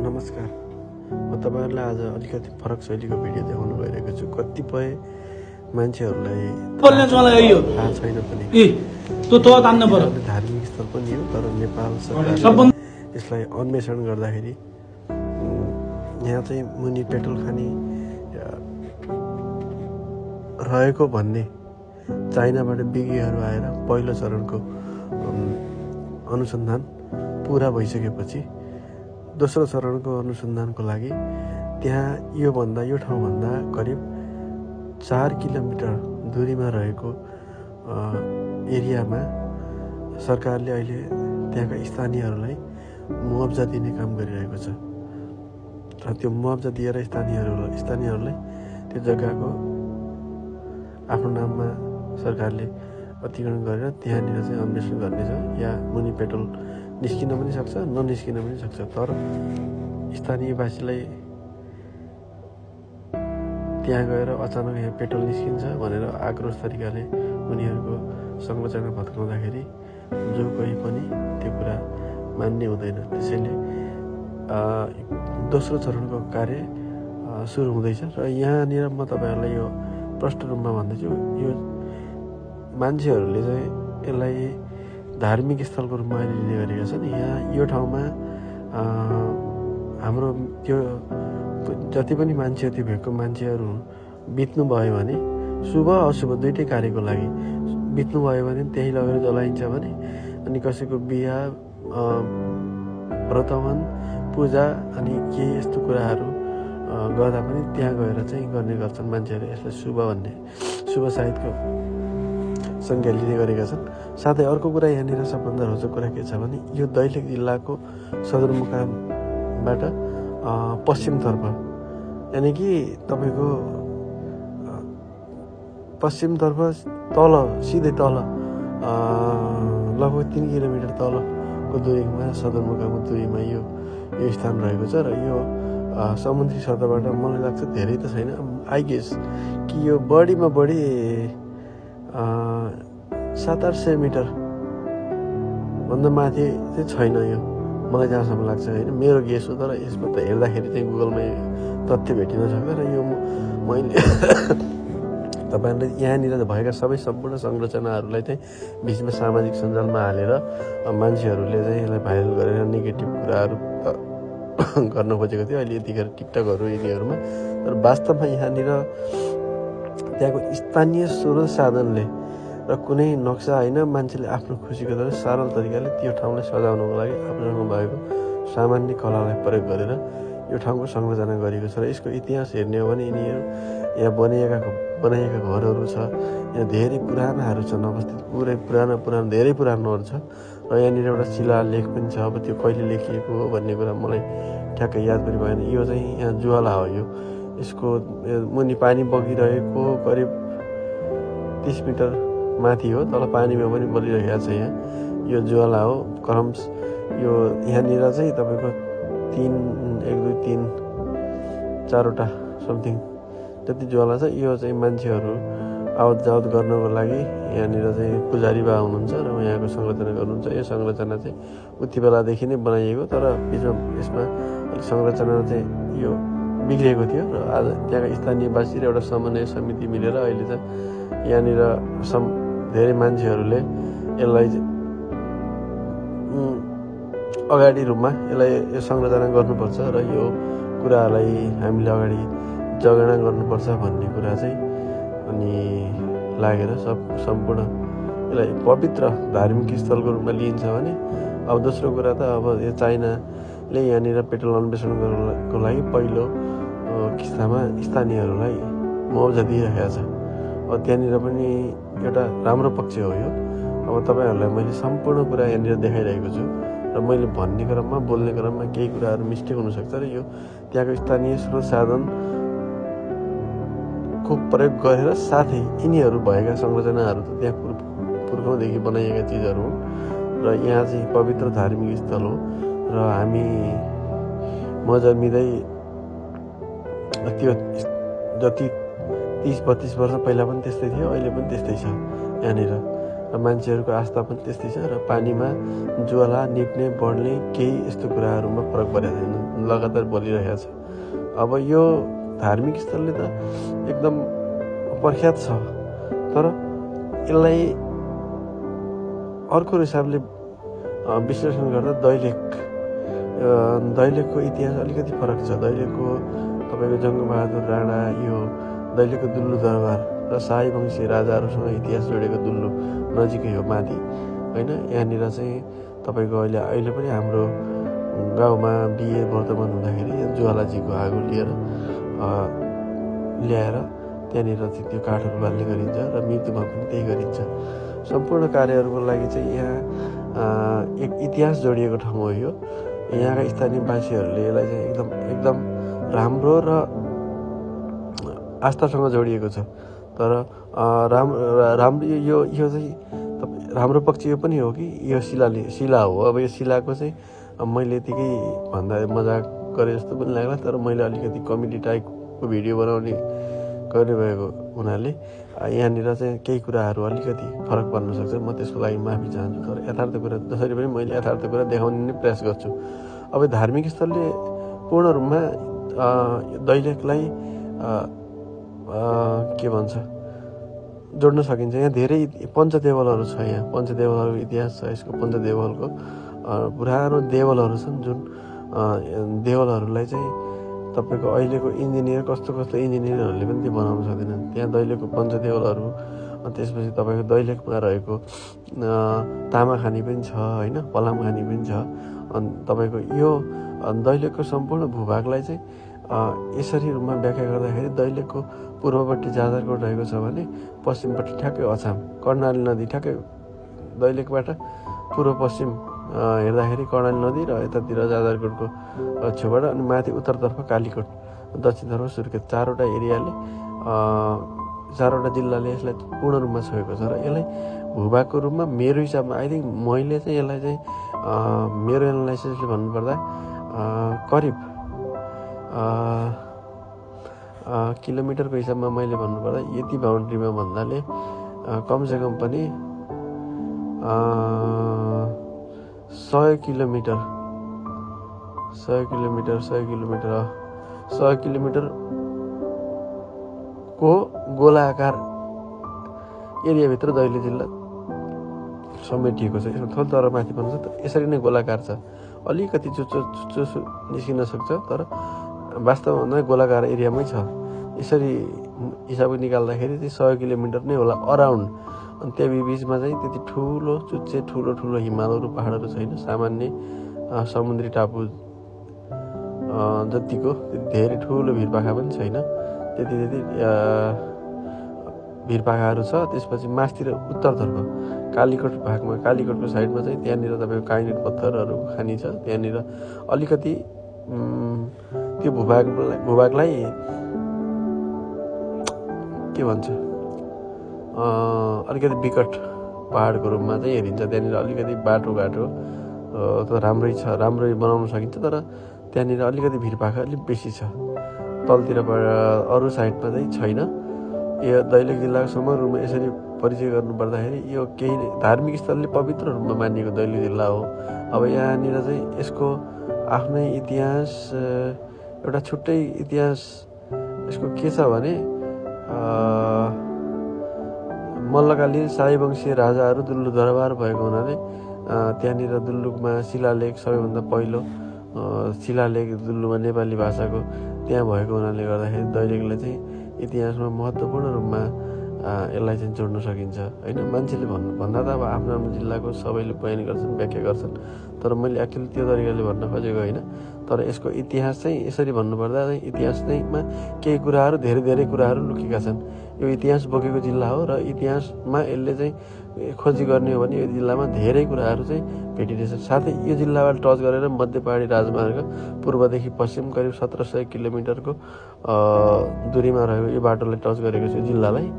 नमस्कार। म तपाईहरुलाई आज अलिकति फरक शैलीको भिडियो देखाउन गइरहेको छु। कतिपय मान्छेहरुलाई थाहा छैन पनि धार्मिक स्थल पनि हो, तर नेपाल सरकारले यसलाई अन्वेषण गर्दाखेरि यहाँ चाहिँ मुनि पेट्रोल खानी रहेको भन्ने चाइनाबाट विज्ञहरू आएर पहिलो चरणको अनुसन्धान पूरा भइसकेपछि दोस्रो चरणको अनुसन्धानको लागि त्यहाँ यो ठाउँभन्दा करिब 4 किलोमिटर दूरीमा रहेको एरियामा सरकारले अहिले त्यहाँका स्थानीयहरूलाई मुआवजा दिने काम गरिरहेको छ। र त्यो मुआवजा दिएर स्थानीयहरूलाई त्यो जग्गाको आफ्नो नाममा सरकारले अतिक्रमण गरेर त्यहाँनिर चाहिँ अन्वेषण गर्नेछ। या मुनि पेट्रोल निस्किन पनि सक्छ, ननिस्किन पनि सक्छ। तर स्थानीयवासीलाई त्यहाँ गएर अचानक यहाँ पेट्रोल निस्किन्छ भनेर आक्रोश तरिकाले उनीहरूको संरचना भत्काउँदाखेरि जो कोही पनि त्यो कुरा मान्ने हुँदैन। त्यसैले दोस्रो चरणको कार्य सुरु हुँदैछ। र यहाँनिर म तपाईहरुलाई यो प्रष्ट रूपमा भन्दैछु, यो मान्छेहरूले चाहिँ यसलाई धार्मिक स्थलको रूपमा लिने गरेका छन्। यहाँ यो ठाउँमा हाम्रो त्यो जति पनि मान्छे त्यो भेकको मान्छेहरू बित्नु भयो भने शुभ अशुभ दुईटै कार्यको लागि बित्नु भयो भने त्यही लगेर जलाइन्छ भने, अनि कसैको बिहा व्रतवन पूजा अनि के यस्तो कुराहरू गर्दा पनि त्यहाँ गएर चाहिँ गर्ने गर्छन् मान्छेहरू। यसलाई शुभ भन्ने शुभ साहित्यको संज्ञा लिने गरेका छन्। साथै अर्को कुरा यहाँनिर सबभन्दा रोचक कुरा के छ भने यो दैलेख जिल्लाको सदरमुकामबाट पश्चिमतर्फ, यानि कि तपाईको पश्चिमतर्फ तल सिधै तल लगभग 3 किलोमिटर तलको दूरीमा सदरमुकामको दूरीमा यो स्थान रहेको छ। र यो समुद्री सतहबाट मलाई लाग्छ धेरै त छैन, आई गेस कि यो बढीमा बढी 700-800 मिटर भन्दा माथि चाहिँ छैन यो, मलाई जहाँसम्म लाग्छ होइन, मेरो गेस हो। तर यसमा त हेर्दाखेरि चाहिँ गुगलमा तथ्य भेटिन सक्छ। र यो मैले तपाईहरुले यहाँनिर भएका सबै सम्पूर्ण संरचनाहरूलाई चाहिँ बिचमा सामाजिक सञ्जालमा हालेर मान्छेहरूले चाहिँ यसलाई भाइरल गरेर नेगेटिभ कुराहरू गर्न खोजेको थियो अहिले यतिखेर टिकटकहरू यिनीहरूमा। तर वास्तवमा यहाँनिर त्यहाँको स्थानीय स्रोत साधनले र कुनै नक्सा होइन, मान्छेले आफ्नो खुसीको तरह सरल तरिकाले त्यो ठाउँलाई सजाउनको लागि आफूसँग भएको सामान्य कलालाई प्रयोग गरेर यो ठाउँको संरचना गरिएको छ। र यसको इतिहास हेर्ने हो भने यिनीहरू यहाँ बनाइएका घरहरू छ, यहाँ धेरै पुरानाहरू छन्, अवस्थित पुरै पुरानो धेरै पुरानोहरू छ। र यहाँनिर एउटा शिलालेख पनि छ। अब त्यो कहिले लेखिएको हो भन्ने कुरा मलाई ठ्याक्कै याद पनि भएन। यो चाहिँ यहाँ ज्वाला हो। यसको मुनि पानी बगिरहेको करिब 30 मिटर माथि हो, तल पानीमा पनि बलिरहेको छ। यहाँ यो ज्वाला हो क्रम्स। यो यहाँनिर चाहिँ तपाईँको 1 2 3 4वटा समथिङ जति ज्वाला छ। यो चाहिँ मान्छेहरू आवत जावत गर्नको लागि यहाँनिर चाहिँ पुजारी बा हुनुहुन्छ र यहाँको संरचना गर्नुहुन्छ। यो संरचना चाहिँ उति बेलादेखि नै बनाइएको, तर बिचमा यसमा अलिक संरचना चाहिँ यो बिग्रिएको थियो। र आज त्यहाँका स्थानीयवासी र एउटा समन्वय समिति मिलेर अहिले चाहिँ यहाँनिर धेरै मान्छेहरूले यसलाई अगाडि रूपमा यो संरचना गर्नुपर्छ र यो कुराहरूलाई हामीले अगाडि जगेर्ना गर्नुपर्छ भन्ने कुरा चाहिँ अनि लागेर सम्पूर्ण यसलाई पवित्र धार्मिक स्थलको रूपमा लिइन्छ भने, अब दोस्रो कुरा त अब यो चाइनाले यहाँनिर पेट्रोल अन्वेषण गर्नको लागि पहिलो किस्तामा स्थानीयहरूलाई मुआवजा दिइरहेको छ। अब त्यहाँनिर पनि एउटा राम्रो पक्ष हो यो। अब तपाईहरुलाई मैले सम्पूर्ण कुरा यहाँनिर देखाइरहेको छु र मैले भन्ने क्रममा बोल्ने क्रममा केही कुराहरू मिस्टेक हुनसक्छ र यो त्यहाँको स्थानीय स्रोत साधनको प्रयोग गरेर साथै यिनीहरू भएका संरचनाहरू त त्यहाँ पुर्खौँदेखि बनाइएका चिजहरू हुन् र यहाँ चाहिँ पवित्र धार्मिक स्थल हो। र हामी म जन्मिँदै त्यो जति 30-32 वर्ष पहिला पनि त्यस्तै थियो, अहिले पनि त्यस्तै छ यहाँनिर। र मान्छेहरूको आस्था पनि त्यस्तै छ र पानीमा ज्वाला निप्ने बढ्ने केही यस्तो कुराहरूमा फरक परेको छैन, लगातार बोलिरहेको छ। अब यो धार्मिक स्थलले त एकदम प्रख्यात छ, तर यसलाई अर्को हिसाबले विश्लेषण गर्दा दैलेखको इतिहास अलिकति फरक छ। दैलेखको तपाईँको जङ्गबहादुर राणा, यो दैलेखको दुल्लु दरबार र शाही वंशी राजाहरूसँग इतिहास जोडेको दुल्लु नजिकै हो माथि होइन। यहाँनिर चाहिँ तपाईँको अहिले पनि हाम्रो गाउँमा बिहे वर्तमान हुँदाखेरि ज्वालाजीको आगो ल्याएर त्यहाँनिर चाहिँ त्यो काठहरू बाल्ने गरिन्छ र मृत्युमा पनि त्यही गरिन्छ। सम्पूर्ण कार्यहरूको लागि चाहिँ यहाँ एक इतिहास जोडिएको ठाउँ हो यो। यहाँका स्थानीय वासीहरूले यसलाई चाहिँ एकदम राम्रो र आस्थासँग जोडिएको छ। तर राम्रो यो चाहिँ राम्रो पक्ष यो पनि हो कि यो शिला हो। अब यो शिलाको चाहिँ मैले यतिकै भन्दा मजाक गरे जस्तो पनि लाग्ला, तर मैले अलिकति कमेडी टाइपको भिडियो बनाउने भएको हुनाले यहाँनिर चाहिँ केही कुराहरू अलिकति फरक पर्न सक्छ। म त्यसको लागि माफी चाहन्छु, तर यथार्थ कुरा जसरी पनि मैले यथार्थ कुरा देखाउने नै प्रयास गर्छु। अब धार्मिक स्थलले पूर्ण रूपमा दैलेखलाई के भन्छ जोड्न सकिन्छ। यहाँ धेरै पञ्चदेवलहरू छ। यहाँ पञ्चदेवलहरूको इतिहास छ। यसको पञ्चदेवलको पुरानो देवलहरू छन्, जुन देवलहरूलाई चाहिँ तपाईँको अहिलेको इन्जिनियर कस्तो इन्जिनियरहरूले पनि त्यो बनाउन सक्दैनन्। त्यहाँ दैलेखको पञ्चदेवलहरू, त्यसपछि तपाईँको दैलेखमा रहेको तामाखानी पनि छ होइन, पलामखानी पनि छ। अनि तपाईँको यो दैलेखको सम्पूर्ण भूभागलाई चाहिँ यसरी रूपमा व्याख्या गर्दाखेरि दैलेखको पूर्वपट्टि जाजरकोट रहेको छ भने पश्चिमपट्टि ठ्याक्कै अछाम कर्णाली नदी, ठ्याक्कै दैलेखबाट पूर्व पश्चिम हेर्दाखेरि कर्णाली नदी र यतातिर जाजरकोटको छेउबाट, अनि माथि उत्तरतर्फ कालीकोट, दक्षिणतर्फ सुर्खेत, चारवटा एरियाले चारवटा जिल्लाले यसलाई पूर्ण रूपमा छोएको छ। र यसलाई भूभागको रूपमा मेरो हिसाबमा आई थिङ्क मैले चाहिँ यसलाई चाहिँ मेरो एनालाइसिसले भन्नुपर्दा करिब किलोमिटरको हिसाबमा मैले भन्नुपर्दा यति बााउन्ड्रीमा भन्नाले कमसेकम पनि 100 किलोमिटरको गोलाकार एरियाभित्र दैलेख जिल्ला समेटिएको छ। यसमा थोर तर माथि भन्नु छ यसरी नै गोलाकार छ। अलिकति चुच्चो निस्किन सक्छ, तर वास्तवमा भन्दा गोलाकार एरियामै छ। यसरी हिसाब निकाल्दाखेरि चाहिँ 100 किलोमिटर नै होला अराउन्ड। अनि त्यो बिचमा चाहिँ त्यति ठुलो हिमालहरू पहाडहरू छैन। सामान्य समुद्री टापु जतिको धेरै ठुलो भिरपाखा पनि छैन। त्यति भिरपाखाहरू छ। त्यसपछि मास्तिर उत्तरतर्फ कालीकोट भागमा, कालीकोटको साइडमा चाहिँ त्यहाँनिर तपाईँको काइनेट पत्थरहरू खानी छ। त्यहाँनिर अलिकति त्यो भूभागलाई के भन्छ अलिकति विकट पहाडको रूपमा चाहिँ हेरिन्छ। त्यहाँनिर अलिकति बाटोघाटो त राम्रै बनाउन सकिन्छ, तर त्यहाँनिर अलिकति भिरपाखा अलिक बेसी छ। तलतिर अरू साइडमा चाहिँ छैन। यो दैलेख जिल्लाको समग्र रूपमा यसरी परिचय गर्नुपर्दाखेरि यो केही धार्मिक स्थलले पवित्र रूपमा मानिएको दैलेख जिल्ला हो। अब यहाँनिर चाहिँ यसको आफ्नै इतिहास, एउटा छुट्टै इतिहास यसको के छ भने मल्लकालीन शाही वंशीय राजाहरू दुल्लु दरबार भएको हुनाले त्यहाँनिर दुल्लुमा शिलालेख सबैभन्दा पहिलो शिलालेख दुल्लुमा नेपाली भाषाको त्यहाँ भएको हुनाले गर्दाखेरि दैलेखलाई चाहिँ इतिहासमा महत्त्वपूर्ण रूपमा यसलाई चाहिँ जोड्न सकिन्छ होइन। मान्छेले भन्दा त अब आफ्नो जिल्लाको सबैले बयान गर्छन्, व्याख्या गर्छन्, तर मैले एक्चुअली त्यो तरिकाले भन्न खोजेको होइन। तर यसको इतिहास चाहिँ यसरी भन्नुपर्दा चाहिँ इतिहासमा केही कुराहरू धेरै कुराहरू लुकेका छन्। यो इतिहास बोकेको जिल्ला हो र इतिहासमा यसले चाहिँ खोजी गर्ने हो भने यो जिल्लामा धेरै कुराहरू चाहिँ भेटिनेछ। साथै यो जिल्लाबाट टच गरेर मध्य पहाडी राजमार्ग पूर्वदेखि पश्चिम करिब 1700 किलोमिटरको दूरीमा रहेको यो बाटोलाई टच गरेको छ जिल्लालाई।